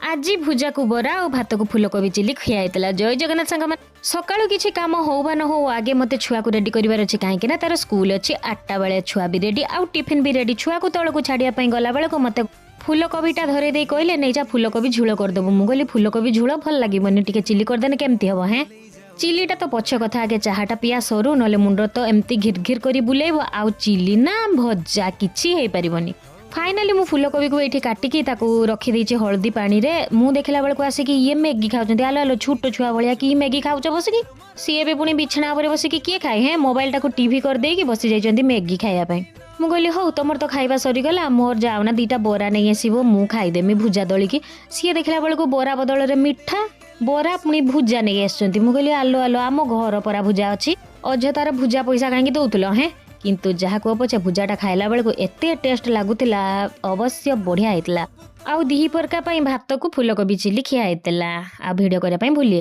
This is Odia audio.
ଆଜି ଭୁଜାକୁ ବରା ଆଉ ଭାତକୁ ଫୁଲକୋବି ଚିଲି ଖିଆ ହେଇଥିଲା। ଜୟ ଜଗନ୍ନାଥ ସାଙ୍ଗମାନେ। ସକାଳୁ କିଛି କାମ ହଉ ବା ନ ହଉ, ଆଗେ ମୋତେ ଛୁଆକୁ ରେଡି କରିବାର ଅଛି, କାହିଁକି ନା ତାର ସ୍କୁଲ ଅଛି 8ଟା ବେଳେ। ଛୁଆ ବି ରେଡି ଆଉ ଟିଫିନ୍ ବି ରେଡି। ଛୁଆକୁ ତଳକୁ ଛାଡ଼ିବା ପାଇଁ ଗଲା ବେଳକୁ ମୋତେ ଫୁଲକୋବିଟା ଧରେଇ ଦେଇ କହିଲେ, ନେଇଯା, ଫୁଲକୋବି ଝୋଳ କରିଦେବୁ। ମୁଁ କହିଲି, ଫୁଲକୋବି ଝୋଳ ଭଲ ଲାଗିବନି, ଟିକେ ଚିଲି କରିଦେନେ କେମିତି ହବ ହେଁ? ଚିଲିଟା ତ ପଛ କଥା, ଆଗେ ଚାହାଟା ପିଆ ସରୁ, ନହେଲେ ମୁଣ୍ଡ ତ ଏମିତି ଘିର ଘିର କରି ବୁଲେଇବ, ଆଉ ଚିଲି ନା ଭଜା କିଛି ହେଇପାରିବନି। ଫାଇନାଲି ମୁଁ ଫୁଲକୋବିକୁ ଏଇଠି କାଟିକି ତାକୁ ରଖିଦେଇଛି ହଳଦୀ ପାଣିରେ। ମୁଁ ଦେଖିଲା ବେଳକୁ ଆସିକି ଇଏ ମ୍ୟାଗି ଖାଉଛନ୍ତି। ଆଲୋ ଆଲୋ, ଛୋଟ ଛୁଆ ଭଳିଆ କି ମ୍ୟାଗି ଖାଉଛ ବସିକି? ସିଏ ବି ପୁଣି ବିଛଣା ଉପରେ ବସିକି କିଏ ଖାଏ ହେଁ? ମୋବାଇଲଟାକୁ ଟିଭି କରିଦେଇକି ବସି ଯାଇଛନ୍ତି ମ୍ୟାଗି ଖାଇବା ପାଇଁ। ମୁଁ କହିଲି, ହଉ, ତମର ତ ଖାଇବା ସରିଗଲା, ମୋର ଯାଉନା 2ଟା ବରା ନେଇ ଆସିବ, ମୁଁ ଖାଇଦେମି ଭୁଜା ଦଳିକି। ସିଏ ଦେଖିଲା ବେଳକୁ ବରା ବଦଳରେ ମିଠା ବରା ପୁଣି ଭୁଜା ନେଇ ଆସିଛନ୍ତି। ମୁଁ କହିଲି, ଆଲୋ ଆଲୋ, ଆମ ଘର ପରା ଭୁଜା ଅଛି, ଅଯଥାର ଭୁଜା ପଇସା କାହିଁକି ଦଉଥିଲ ହେଁ? କିନ୍ତୁ ଯାହା କୁହ ପଛେ, ଭୁଜାଟା ଖାଇଲା ବେଳକୁ ଏତେ ଟେଷ୍ଟ ଲାଗୁଥିଲା, ଅବଶ୍ୟ ବଢ଼ିଆ ହେଇଥିଲା। ଆଉ ଦିହିପରକା ପାଇଁ ଭାତକୁ ଫୁଲକୋବି ଚିଲି ଖିଆ ହେଇଥିଲା। ଆଉ ଭିଡ଼ିଓ କରିବା ପାଇଁ ଭୁଲି